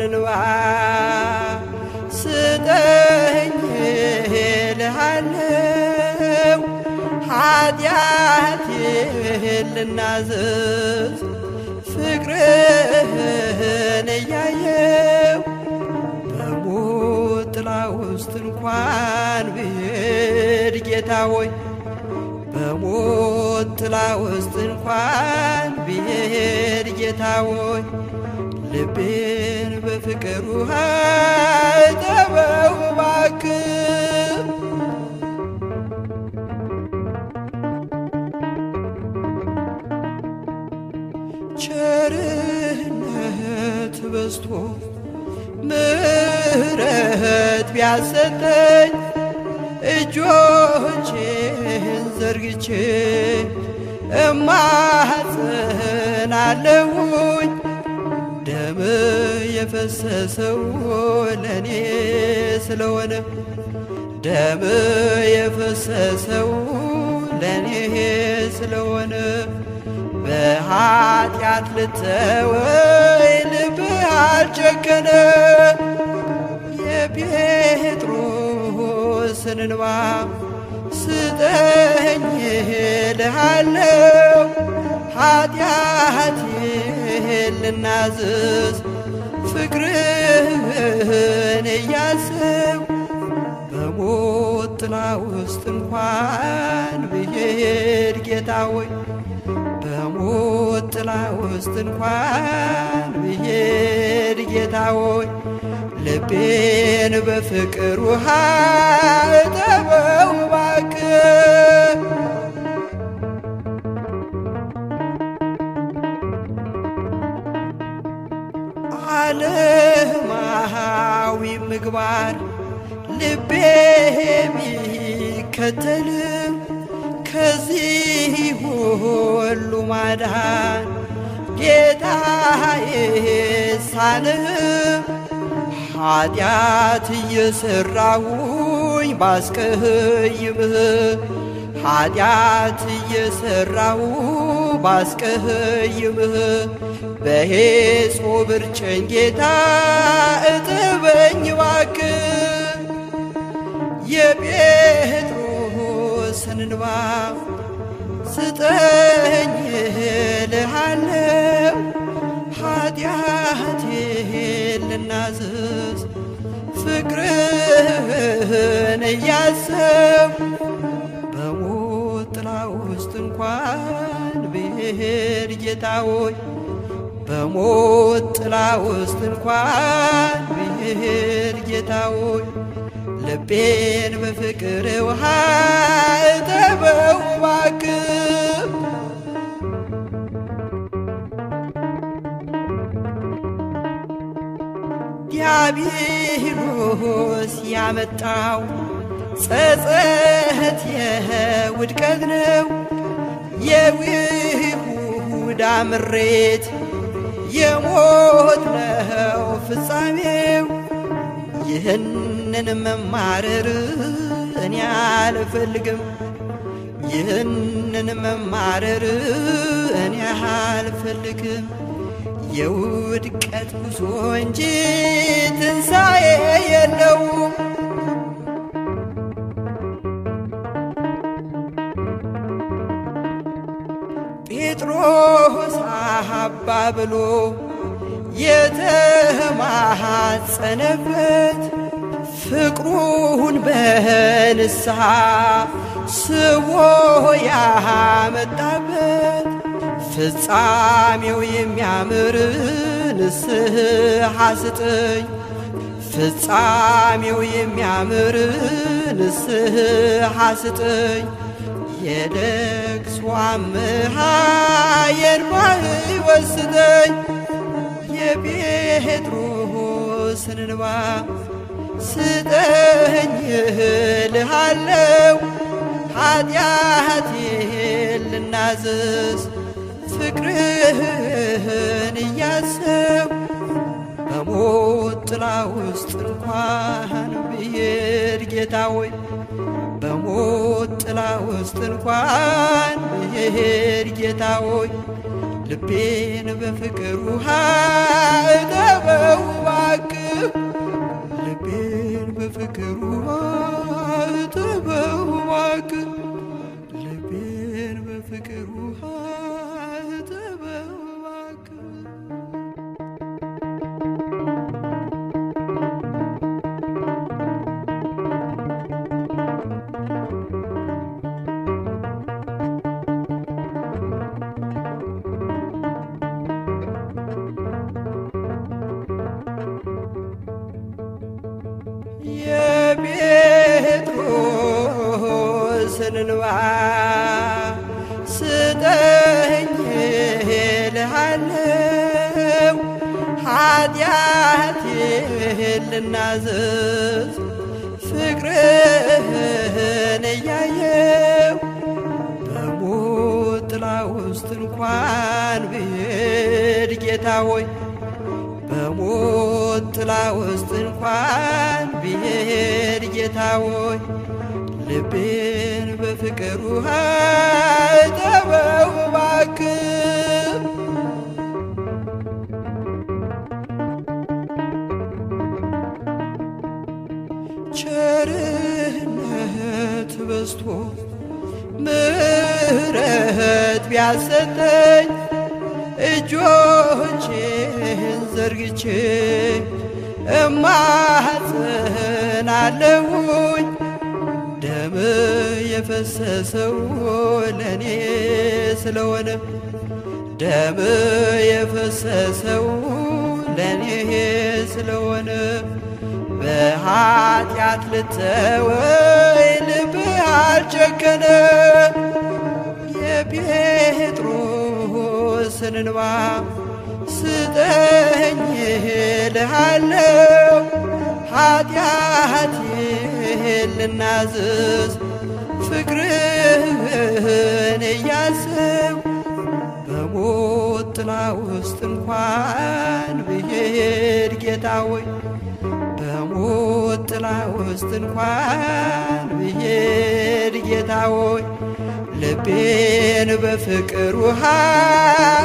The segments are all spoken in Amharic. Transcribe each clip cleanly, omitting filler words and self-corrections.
እንባ ስጠኝ እልሃለሁ ኃጢአቴን ልናዘዝ ፍቅርህን እያየሁ በሞት ጥላ ውስጥ እንኳን ብሄድ ጌታ ሆይ በሞት ጥላ ውስጥ እንኳን ብሄድ ጌታ ሆይ ልቤን በፍቅር ውሃ እጠበው እባክህ። ቸርነት በዝቶ ምሕረት ቢያሰጠኝ እጆቼን ዘርግቼ እማጸናለሁኝ ደም የፈሰሰው ለኔ ስለሆነ ደም የፈሰሰው ለኔ ስለሆነ በኃጢአት ልተወኝ ልብህ አልጨከነ። የጴጥሮስን እንባ ስጠኝ እልሃለሁ ኃጢአቴን ልናዝዝ ፍቅርህን እያሰብኩ በሞት ጥላ ውስጥ እንኳን ብሄድ ጌታ ሆይ በሞት ጥላ ውስጥ እንኳን ብሄድ ጌታ ሆይ ልቤን በፍቅር ውሃ እጠበው እባክህ። ዓለማዊ ምግባር ልቤ ቢከተልም ከዚህ ሁሉ ማዳን ጌታዬ ሳንህም ኃጢአት እየሠራሁኝ ባስቀይምህ ኃጢአት እየሠራሁ ባስቀይምህ በሄጾ ብርጨኝ ጌታ እጥበኝ እባክህ። የጴጥሮስን እንባ ስጠኝ እልሃለሁ ኃጢአቴን ልናዘዝ ፍቅርህን እያሰብኩ በሞት ጥላ ውስጥ እንኳን ብሄድ ጌታ ሆይ በሞት ጥላ ውስጥ እንኳን ብሄድ ጌታ ሆይ ልቤን በፍቅር ውሃ እጠበው እባክህ። ዲያብሎስ ያመጣው ጸጸት የውድቀት ነው፣ የይሁዳ ምሬት የሞት ነው ፍጻሜው። ይህንን መማረር እኔ አልፈልግም፣ ይህንን መማረር እኔ አልፈልግም። የውድቀት ጉዞ እንጂ ትንሣኤ የለውም። ጴጥሮስ አባ ብሎ የተማጸነበት ፍቅሩን በንስሐ ስቦ ያመጣበት ፍጻሜው የሚያምር ንስሐ ስጠኝ ፍጻሜው የሚያምር ንስሐ ስጠኝ። የለቅሶ አምሃ የእንባ ሕይወት ስጠኝ የጴጥሮስን እንባ ስጠኝ እልሃለሁ ኃጢአቴን ልናዘዝ ፍቅርህን እያሰብኩ በሞት ጥላ ውስጥ እንኳን ብሄድ ጌታ ሆይ በሞት ጥላ ውስጥ እንኳን ብሄድ ጌታ ሆይ ልቤን በፍቅር ውሃ እጠበው እባክህ፣ ልቤን በፍቅር ውሃ እጠበው እባክህ፣ ልቤን በፍቅር ውሃ እጠበው እባክህ። የጴጥሮስን እንባ ስጠኝ እልሃለሁ፣ ኃጢአቴን ልናዘዝ ፍቅርህን እያየሁ፣ በሞት ጥላ ውስጥ እንኳን ብሄድ ጌታ ሆይ፣ በሞት ጥላ ውስጥ እንኳን ብሄድ ጌታ ሆይ፣ ልቤን በፍቅር ውሃ እጠበው እባክህ። ቸርነት በዝቶ ምሕረት ቢያሰጠኝ እጆቼን ዘርግቼ እማጸናለሁኝ፣ ደም የፈሰሰው ለእኔ ስለሆነ፣ ደም የፈሰሰው ለእኔ ስለሆነ፣ በኃጢአት ልተወኝ ልብህ አልጨከነ። የጴጥሮስን እንባ ስጠኝ እልሃለሁ፣ ኃጢአቴን ልናዝዝ ፍቅርህን እያሰብኩ፣ በሞት ጥላ ውስጥ እንኳን ብሄድ ጌታ ሆይ፣ በሞት ጥላ ውስጥ እንኳን ብሄድ ጌታ ሆይ፣ ልቤን በፍቅር ውሃ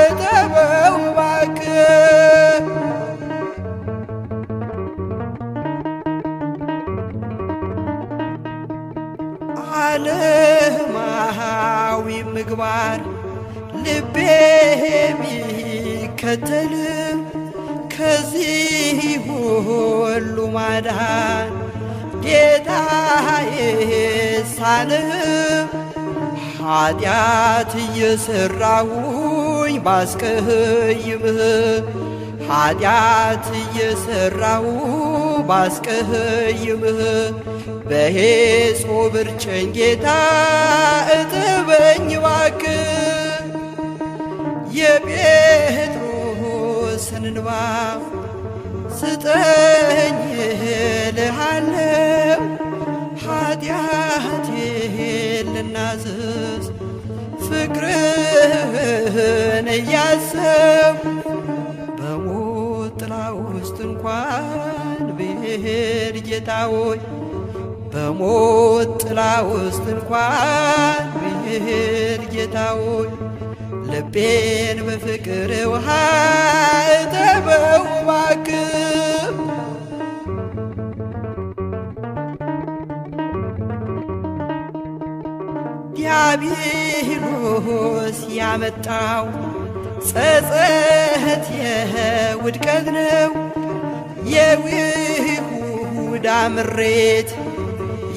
እጠበው እባክህ። ዓለማዊ ምግባር ልቤ ቢከተልም ከዚህ ሁሉ ማዳን ጌታዬ ሳልህም፣ ኃጢአት እየሠራሁኝ ባስቀይምህ፣ ኃጢአት እየሠራሁ ባስቀይምህ፣ በሄጾ ብርጨኝ ጌታ እጥበኝ እባክህ። የጴጥሮስን እንባ ስጠኝ እልሃለሁ፣ ኃጢአቴን ልናዘዝ ፍቅርህን እያሰብኩ፣ በሞት ጥላ ውስጥ እንኳን ብሄድ ጌታ ሆይ፣ በሞት ጥላ ውስጥ እንኳን ብሄድ ጌታ ሆይ፣ ልቤን በፍቅር ውሃ እጠበው እባክህ። ዲያብሎስ ያመጣው ጸጸት የውድቀት ነው፣ የይሁዳ ምሬት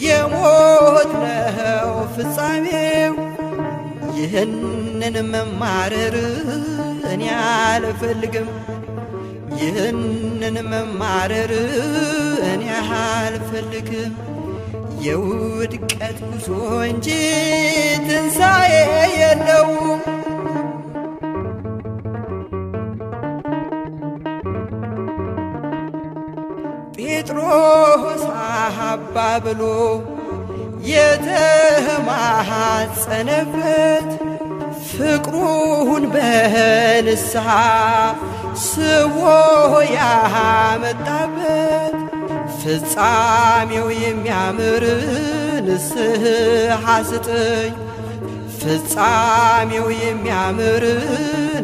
የሞት ነው ፍጻሜው። ይህንን መማረር እኔ አልፈልግም፣ ይህንን መማረር እኔ አልፈልግም። የውድቀት ጉዞ እንጂ ትንሣኤ የለውም። ጴጥሮስ አባ ብሎ የተማጸነበት ፍቅሩን በንስሐ ስቦ ያመጣበት፣ ፍጻሜው የሚያምር ንስሐ ስጠኝ፣ ፍጻሜው የሚያምር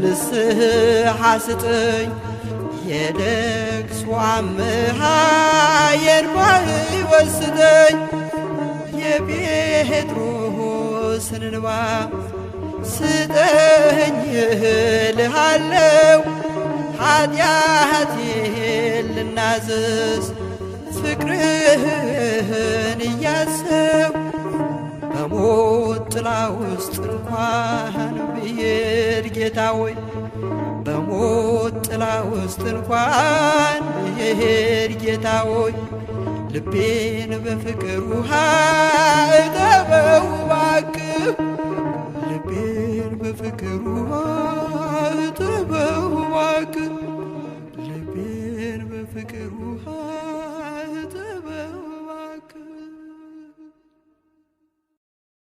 ንስሐ ስጠኝ። የለቅሶ አምሃ የእንባ ሕይወት ስጠኝ። የጴጥሮስን እንባ ስጠኝ እልሃለው፣ ኃጢአቴን ልናዘዝ ፍቅርህን እያሰብ። በሞት ጥላ ውስጥ እንኳን ብሄድ ጌታ ሆይ፣ በሞት ጥላ ውስጥ እንኳን ብሄድ ጌታ ሆይ፣ ልቤን በፍቅር ውሃ እጠበው እባክህ፣ ልቤን በፍቅር ውሃ እጠበው እባክህ።